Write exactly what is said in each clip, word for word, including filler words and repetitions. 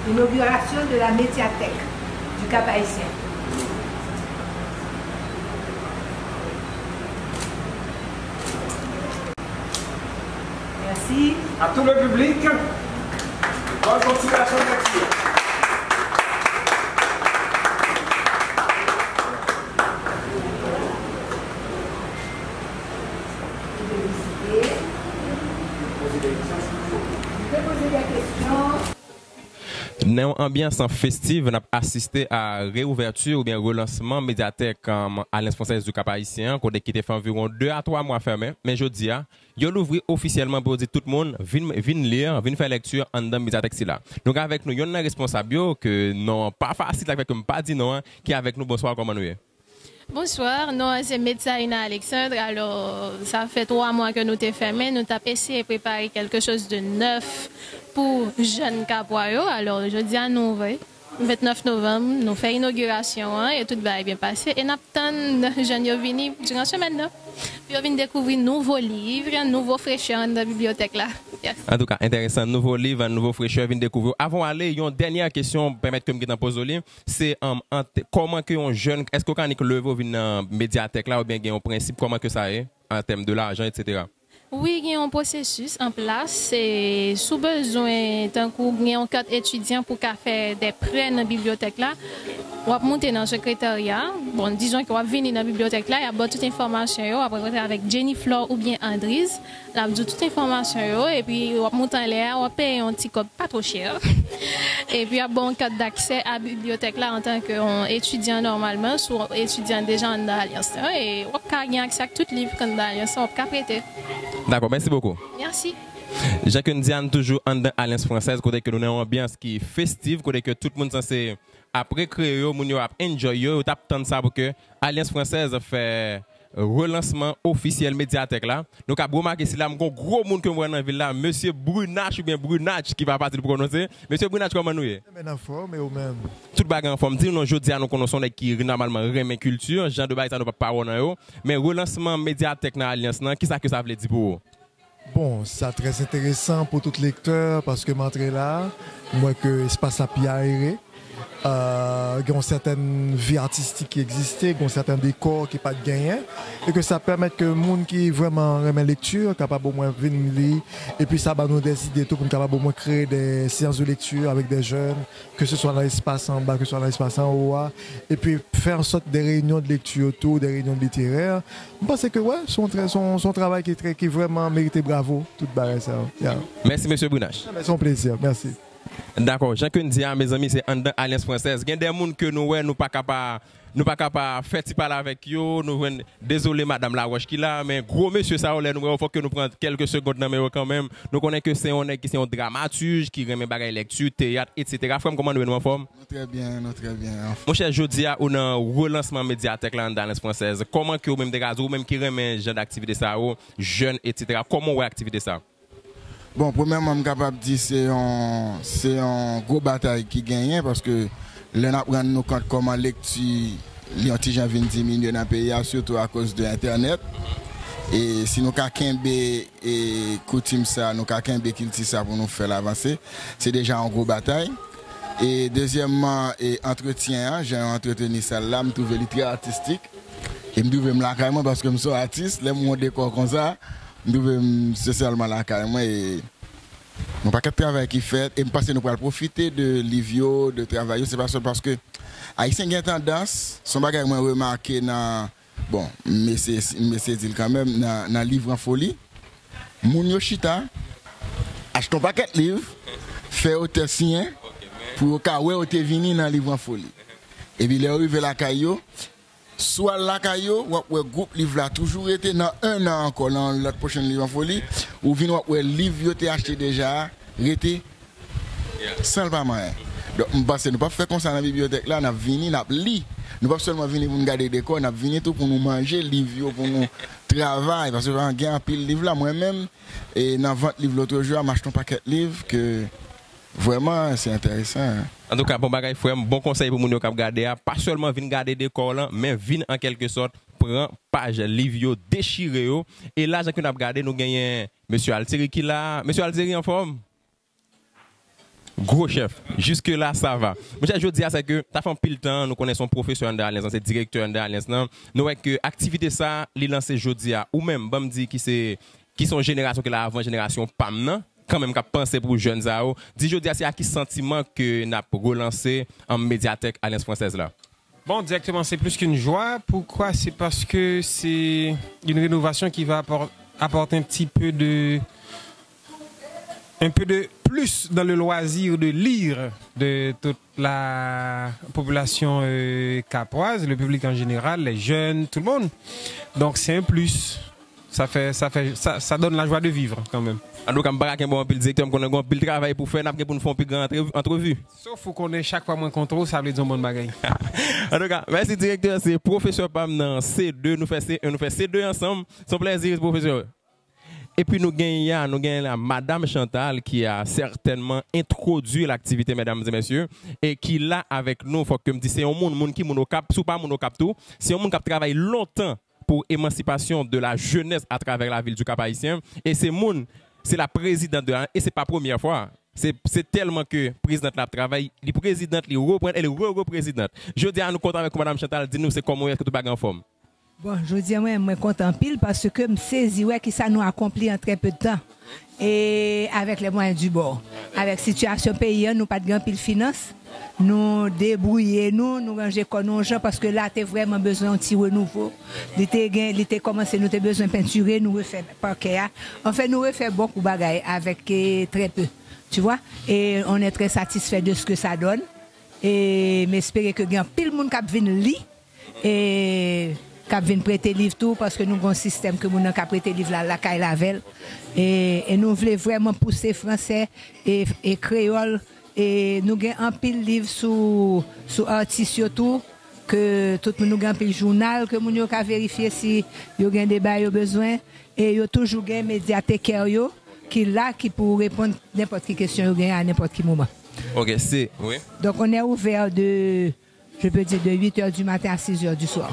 Inauguration de la médiathèque du Cap-Haïtien. Merci. À tout le public, bonne continuation de lecture. Nan yon anbyans festiv, n ap asiste a reouvèti oubyen relansman medyatèk, um, Alliance Française du Cap Haïtien an, kote ki te fè anviwon de a twa mwa fèmen. Men jodi a, yo louvri ofisyèlman pou yo di tout moun vin, vin li, vin fè lèkti anndan medyatèk sila. Nou gen avèk nou yonn nan responsab yo, ke non an pa fasil, sa k fè ke m pa di non an, ki avèk nou. Bonswa, kòman nou ye? Bonsoir, non an se Metsaina Alexandre. Alò, sa fè twa mwa ke nou te fèmen. Nou t ap eseye prepare quelque chose de neuf pou jèn Kapwa yo. Alò, jodi a nou ouvri. Vennèf novanm, nou fè inogirasyon an e tout bagay byen pase. E n ap tann jèn yo vini diran semèn nan. Pou yo vin dekouvri nouvo liv, nouvo frechè anndan bibliyotèk la. Yes. Antouka, enteresan, nouvo liv, nouvo frechè, vin dekouvri. Avan w ale, yon dènyè kesyon, pèmèt ke m gentan poze w li. Se, um, ant-, kòman ke yon jèn, èske w ka annik leve w vin nan medyatèk la, oubyen gen yon prensip, kòman ke sa ye, an tèm de lajan, etsetera? Wi, gen yon pwosesis an plas. Se, si w bezwen, tankou gen yon kat etidyan pou w ka fè de prè nan bibliyotèk la, w ap moute nan sekretarya. Bon, dizon ke w ap vini nan bibliyotèk la, y ap ba w tout enfòmasyon yo, w ap rankontre avèk Jenny Flore oubyen Andriz. L ap di w tout enfòmasyon yo, epi w ap moute anlè a, w ap peye yon ti kòb pa twò chè. Epi y ap ba w yon kat daksè a bibliyotèk la antanke yon etidyan nòmalman, si w etidyan deja anndan Alyans lan, e w ap ka gen aksè ak tout liv k anndan Alyans lan, w ap ka prete. Dakò, mèsi bokou. Mèsi. Jan ke n di a, n toujou anndan Alyans Fransèz, kote ke nou nan yon anbyans ki festiv, kote ke tout moun sanse ap rekreye yo, moun yo ap enjoy yo, yo t ap tann sa pou ke Alyans Fransèz fè relansman ofisyèl medyatèk la. Nou kab remake sila, m gon gwo moun ke m wè nan vil la, Mesye Brunach oubyen Brunach ki pa fasil pou pwononse. Mesye Brunach, kòman nou ye? Mwen anfòm, e ou menm? Tout bagay anfòm. Di nou non, jodi a nou konnen w se yon nèg ki nòmalman renmen kilti, jan de bagay sa nou p ap pa wè w nan yo. Men relansman medyatèk nan Alyans lan, kisa ke sa vle di pou ou? Bon, sa trè enteresan pou tout lektè, paske m antre la, m wè ke espas la pi ayere. Euh, gen yon sètèn vi atistik ki egziste, gen yon sèten dekò ki pa t genyen, e ke sa pèmèt ke moun ki vrèman renmen lekti kapab omwen vin li, epi sa ba nou de ide tou pou n kapab omwen kreye de séances de lecture avec des jeunes, ke se swa nan espas anba, ke se swa nan espas anwo a, epi fè an sòt de reyinyon de lekti tou, de reyinyon literè. M panse ke, wè, se yon trè, se yon, se yon travay ki trè, ki vrèman merite bravo, tout bagay sa yo. Yeah. Mèsi, Mesye Brunach. Se yon plezi, mèsi. Dakò, jan ke n di a, mezanmi, se anndan Alyans Fransèz. Gen de moun ke nou wè, nou pa ka pa, nou pa ka pa fè ti pale avèk yo, nou jwenn, dezole, Madanm Laroche ki la, men gwo mesye sa yo, lè nou wè yo, fòk ke nou pran kèlke segonn nan men yo kanmenm. Nou konnen ke se yon nèg ki se yon dramatij, ki renmen bagay lekti, teyat, etsetera. Frè m, kòman nou ye, nou anfòm? Nou trè byen, nou trè byen. Monchè, jodi a, ou nan relansman medyatèk la anndan Alyans Fransèz. Kòman ke ou menm te ka di, ou menm ki renmen jan d aktivite sa yo, jèn, etsetera, kòman w wè aktivite sa? Bon, premyèman, m kapab di se yon, se yon gwo batay ki genyen, paske lè n ap rann nou kont kòman lekti li yon ti jan vin diminye nan peyi a, sitou akoz de entènèt. E si nou ka kenbe, e, koutim sa, nou ka kenbe kilti sa pou nou fè l avanse, se deja yon gwo batay. E dezyèmman, e, antretyen an, jan yo antreteni sal la, m twouve li trè atistik. E m twouve m lakay mwen paske m se yon atis. Lè m wè yon dekò konsa, m twouve m espesyalman lakay mwen. E yon pakèt travay ki fèt. E m panse nou pral pwofite de liv yo, de travay yo. Se pa sèl paske Ayisyen gen tandans, se yon bagay mwen remake nan, bon, m eseye, m eseye di l kanmenm, nan, nan Livres en folie, moun yo chita, achte yon pakèt liv, fè otè siyen, pou yo ka wè yo te vini nan Livres en folie. Epi lè yo rive lakay yo, si w al lakay yo, w ap wè gwoup liv la toujou rete. Nan en an ankò, nan lòt pwochen Livres en folie, ou vin, w ap wè liv yo te achte deja a rete san l pa manyen. Donk, m panse nou p ap fè konsa nan bibliyotèk la, n ap vini, n ap li. Nou p ap sèlman vini pou n gade dekò, n ap vini tou pou nou manje liv yo, pou nou travay, paske gen anpil liv la. Mwen menm, e nan vant liv lòt jou a, m achte yon pakèt liv ke vrèman, se enteresan. Antouka, bon bagay, frè m, bon konsèy pou moun yo k ap gade a. Pa sèlman vin gade dekò w lan, men vin, an kèlke sòt, pran paj liv yo, dechire yo. E la, jan ke n ap gade, nou genyen Mesye Altieri ki la. Mesye Altieri, anfòm? Gwo chèf. Jiske la, sa va. Monchè, jodi a, se ke sa fè anpil tan, nou konnen se yon pwofesè anndan Alyans lan, se direktè anndan Alyans lan. Nou wè ke aktivite sa, li lanse jodi a. Ou menm, ban m di ki se, ki se yon jenerasyon ki la avan jenerasyon pa m nan, kanmenm k ap panse pou jèn sa yo. Di jodi a, se a ki santiman ke n ap relanse, an, medyatèk Alyans Fransèz la? Bon, directement, c'est plus qu'une joie. Pourquoi? C'est parce que c'est une rénovation qui va appor- apporter un petit peu de, un peu de plus dans le loisir de lire de toute la population euh, capoise, le public en général, les jeunes, tout le monde. Donc c'est un plus. Sa fè, sa fè, sa, sa donne la joie de vivre quand même. Antouka, m pa ka kenbe w anpil, direktè, m konnen gen anpil travay pou fè, n ap gen pou n fè yon pi gran antre- antrevi. Sof ou konnen chak fwa mwen kontre w, sa vle di yon bon bagay. Antouka, mèsi direktè, se pwofesè pa m nan C deux, nou fè C un, nou fè C deux ansanm. Se yon plèzi, pwofesè. Epi nou genyen, nou genyen la Madam Chantal ki a sètènman entwodui laktivite, medam e mesye, e ki la avèk nou. Fòk ke m di, se yon moun, moun ki moun Okap, si w pa moun Okap tou, se yon moun k ap travay lontan pour émancipation de la jeunesse à travers la ville du Cap Haïtien. E se moun, se la prezidant de la, e se pa premyè fwa. Se, se tèlman ke prezidant la ap travay, li prezidant, li reprann, e li re-reprezidant. Jodi a, nou kontan avèk ou, Madam Chantal, di nou se kòman w ye, èske tout bagay anfòm? Bon, jodi a, mwen, mwen kontan anpil paske m sezi wè kisa nou akonpli an trè pe de tan. E avec les moyens du bord. Avèk sitiyasyon peyi an, nou pa t gen anpil finans. Nou debwouye nou, nou ranje kò nou yon jan paske la te vrèman bezwen yon ti renouvo. Li te gen, li te kòmanse, nou te bezwen pentire, nou refè pakè a. Anfen, nou refè bon kou bagay avèk eh, très peu. Tu vois? Et on est très satisfait de ce que ça donne. E m espere ke gen anpil moun k ap vin li e k ap vin prete liv tou, paske nou gen yon sistèm ke moun nan ka prete liv la lakay l avè l. E, e nou vle vrèman pouse fransè e, e kreyòl. E nou gen anpil liv sou, sou atis yo tou, ke tout moun, nou gen anpil jounal ke moun yo ka verifye si yo gen de bagay yo bezwen. E yo toujou gen medyatekè yo ki la, ki pou reponn nenpòt ki kesyon yo genyen a nenpòt ki moman. Ok, se, wi. Donc, on est ouvert de, je peux dire, de huit heures du matin à six heures du soir.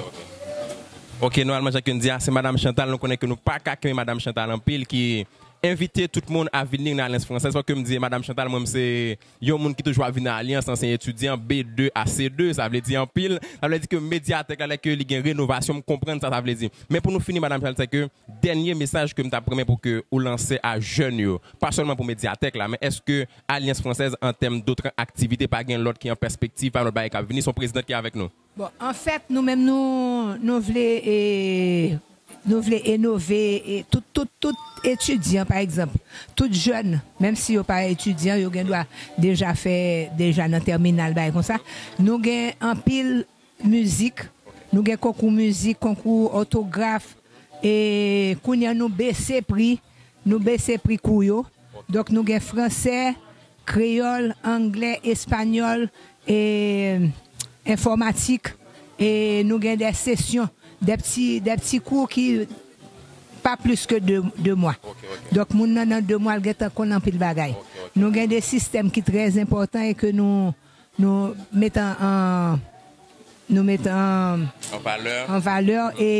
Ok, nòmalman, jan ke n di a, se Madam Chantal, nou konnen ke nou pa ka kenbe Madam Chantal anpil, ki envite tout moun a vini nan Alyans Fransèz. Fòk ke m di, Madam Chantal, mwen, m se yon moun ki toujou ap vin nan Alyans, ansyen etidyan, B deux a C deux, sa vle di anpil. Sa vle di ke medyatèk la, lè ke li gen renovasyon, m konprann sa sa vle di. Men pou nou fini, Madam Chantal, se ke dènye mesaj ke m t ap renmen pou ke ou lanse a jèn yo, pa sèlman pou medyatèk la, men èske Alyans Fransèz, an tèm dòt aktivite, pa gen lòt ki an pèspektiv, pa lòt bagay k ap vini, se yon prezidant ki avèk nou? Bon, anfèt, nou menm, nou, nou vle, e, nou vle enove, e, tout, tout, tout etidyan, pa egzanp, tout jèn, menm si yo pa etidyan, yo gen dwa deja fè, deja nan tèminal, bagay konsa. Nou gen anpil mizik, nou gen konkou mizik, konkou òtograf, e kounye a nou bese pri, nou bese pri kou yo. Donk, nou gen fransè, kreyòl, anglè, espanyòl, e enfòmatik, e nou gen de sesyon, de pti, de pti kou ki pa plis ke de, de mwa. Donk, moun nan nan de mwa, l gentan konn anpil bagay. Nou gen de sistèm ki trè enpòtan e ke nou, nou met an, an, nou met an, An valè. An valè e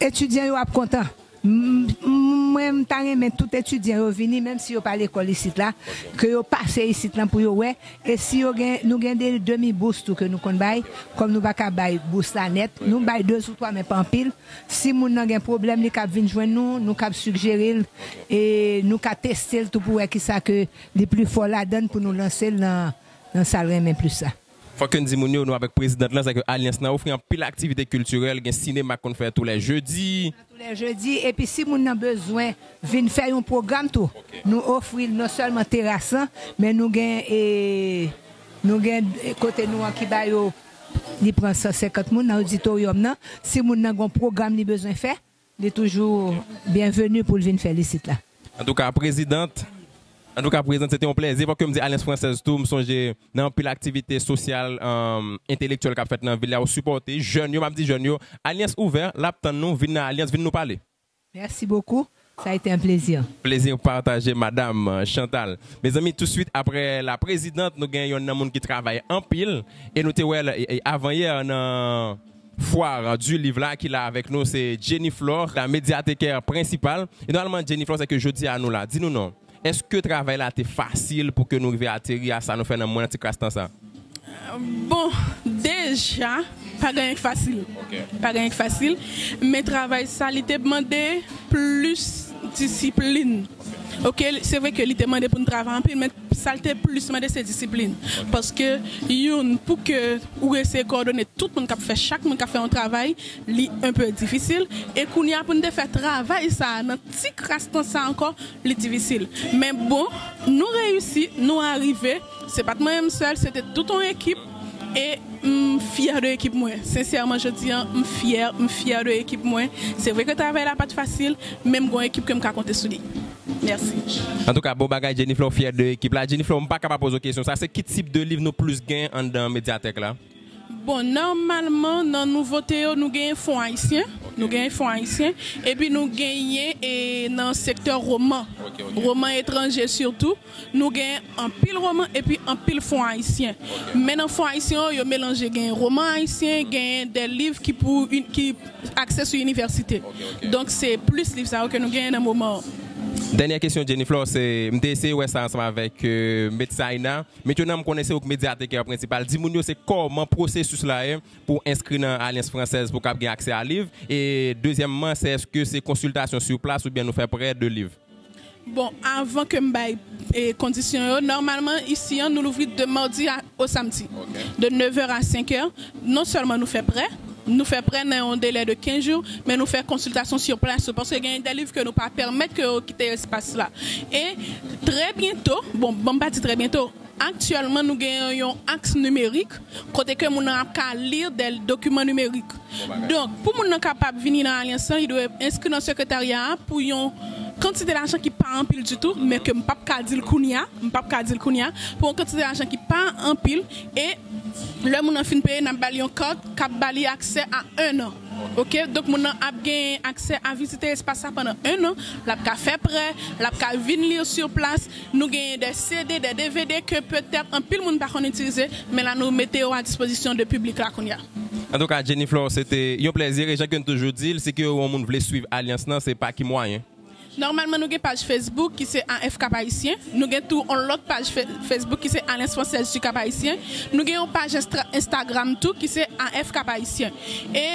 etidyan yo ap kontan. M- m- Mwen, m ta renmen tout etidyan yo vini, menm si yo pa lekòl isit la, ke yo pase isit lan pou yo wè. E si yo gen, nou gen de demi bous tou ke nou konn bay, kòm nou pa ka bay bous la nèt, nou bay de ou twa, men pa anpil. Si moun nan gen pwoblèm, li kab vin jwenn nou, nou kab sigjere l, e nou ka teste l tou pou wè kisa ke li pli fò ladan l pou nou lanse l nan, nan sa l renmen plis la. Fòk n di moun yo, nou avèk prezidant lan, se ke alyans lan ofri anpil aktivite kiltirèl, gen sinema k konn fè tou lè jedi. Tou lè jedi, epi si moun nan bezwen vin fè yon pwogram tou, nou ofri l non sèlman teras lan, men nou gen, e, nou gen kote nou an ki ba yo, li pran san senkant moun nan oditoryòm nan. Si moun nan gen yon pwogram li bezwen fè, li toujou byenveni pou l vin fè l isit la. Antouka, prezidant, antouka, prezidant, se te yon plèzi. Fòk ke m di Alyans Fransèz tou, m sonje nan anpil aktivite sosyal, um, entelektyèl k ap fèt nan vil la, ou sipòte jèn yo, m ap di jèn yo, Alyans ouvè, l ap tann nou, vin nan Alyans, vin nou pale. Merci beaucoup. Ça a été un plaisir. Plezi pataje, madam, euh, Chantal. Mezanmi, touswit aprè la prezidant, nou gen yonn nan moun ki travay anpil. E nou te wè l, e, e, avanyè nan fwa du liv la ki la avèk nou, se Jenny Flore, la medyatekè prensipal. E nòmalman, Jenny Flore, se ke jodi a nou la. Di nou non. èske travay la te fasil pou ke nou rive ateri a sa nou fè nan mwen nan ti kras tan sa? Bon, deja, pa gen anyen k fasil. Ok. Pa gen anyen k fasil. Men travay sa, li te mande plis disiplin. Ok, se vre ke li te mande pou n travay anpil, men sa l te plis mande se disiplin. Paske youn, pou ke ou eseye kowòdone tout moun k ap fè, chak moun k ap fè yon travay, li enpe difisil. E kounye a pou n te fè travay sa a nan ti kras tan sa ankò, li difisil. Men bon, nou reyisi, nou arive. Se pa t mwen menm sèl, se te tout yon ekip. E m fyè de ekip mwen. Sensèman, jodi a, m fyè, m fyè de ekip mwen. Se vre ke travay la pa t fasil, men m gon ekip ke m ka konte sou li. Mèsi. Antouka, bon bagay, Jenny Flore, fyè de ekip la. Jenny Flore, m pa ka pa poze w kesyon sa. Se ki tip de liv nou plis gen anndan medyatèk la? Bon, nòmalman, nan nouvote yo, nou genyen Fon Ayisyen. Nou genyen Fon Ayisyen. Epi nou genyen e, nan sektè woman. Woman etranje sitou. Nou genyen anpil woman epi anpil Fon Ayisyen. Men nan Fon Ayisyen yo, yo melanje. Genyen woman ayisyen, genyen de liv ki pou, ki akse sou inivèsite. Donk, se plis liv sa yo ke nou genyen nan moman an. Dènyè kesyon, Jenny Flore, se, m te eseye wè sa ansanm avèk euh, Metsaina. Metyonan, m konnen se ou k medyatekè prensipal. Di moun yo se kòman pwosesis la ye pou enskri nan Alliance Française pou kab gen aksè a liv. E dezyèmman, se èske se konsiltasyon sou plas oubyen nou fè prè de liv? Bon, avan ke m bay e, kondisyon yo, nòmalman, isi an, nou louvri de madi a, o samdi. De nèf è a senk è, non sèlman nou fè prè, nou fè prè nan yon delè de kenz jou, men nou fè konsiltasyon sou plas yo, paske gen de liv ke nou pa pèmèt ke yo kite espas la. E trè byento, bon, bon, m pa di trè byento, aktyèlman, nou gen yon aks nimerik, kote ke moun nan ap ka li de dokiman nimerik. Donk, pou moun nan kapab vini nan alyans lan, li dwe enskri nan sekretarya a pou yon kantite lajan ki pa anpil ditou, men ke m p ap ka di l kounye a, m p ap ka di l kounye a, pou yon kantite lajan ki pa anpil, e lè moun nan fin peye, n ap ba li yon kat k ap ba li aksè a en an. Ok, donk moun nan ap gen aksè a vizite espas la pandan en an, l ap ka fè prè, l ap ka vin li sou plas. Nou genyen de CD, de DVD ke petèt anpil moun pa konn itilize, men la nou mete yo a dispozisyon de piblik la kounye a. Antouka, Jenny Flore, se te yon plèzi. E jan ke n toujou di l, si ke yon moun vle swiv Alyans lan, se pa ki mwayen? Nòmalman, nou gen paj Facebook ki se A F Cap Haïtien. Nou gen tou yon lòt paj Fe- Facebook ki se Alliance Française du Cap Haïtien. Nou gen yon paj Instra- Instagram tou ki se A F Cap Haïtien. E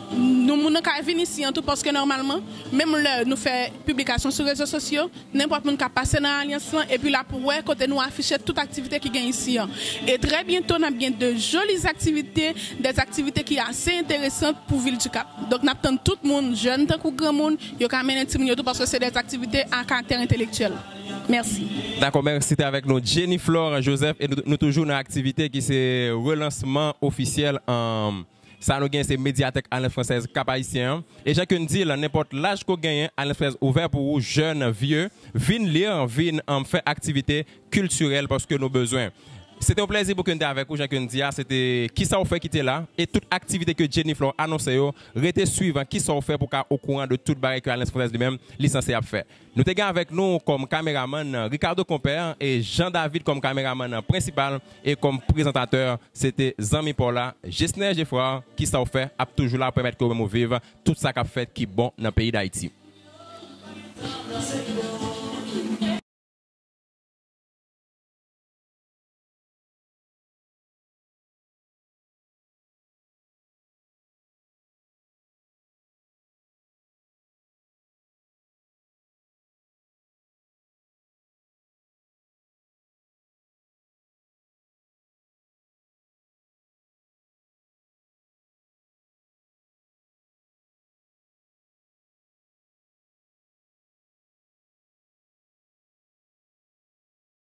nou moun nan ka vin isi an tou paske nòmalman, menm lè nou fè piblikasyon sou rezo sosyo, nenpòt moun ka pase nan Alyans lan epi l ap wè kote nou afiche tout aktivite ki gen isi an. E trè byento, n ap gen de joli aktivite, de aktivite ki ase enteresan pou vil Dikap. Donk, n ap tann tout moun, jèn tankou granmoun, yo ka mennen timoun yo tou paske se de aktivite a karaktè entelektyèl. Mèsi. Dakò, mèsi, te avèk nou Jenny Flore Joseph, e nou, nou toujou nan aktivite ki se relansman ofisyèl an sa nou gen se Medyatèk Alliance Française Cap Haïtien an. E jan ke n di l, nenpòt laj ke w genyen, Alliance Française ouvè pou ou, jèn, vye, vin li, vin um, fè aktivite kiltirèl paske nou bezwen. Se te yon plèzi pou ke n te avèk ou, jan ke n di a, se te kisa w fè ki te la, e tout aktivite ke Jenny Flore anonse yo, rete swiv kisa w fè pou ka okouran de tout bagay ke Alliance Française li menm, li sanse ap fè. Nou te gen avèk nou kòm kameramann Ricardo Compère e Jean David kòm kameramann prensipal e kòm prezantatè, se te zanmi pa w la, Gesner Geffrard, kisa w fè, ap toujou la pou pèmèt ke w menm ou viv tout sa k ap fèt ki bon nan peyi Dayiti.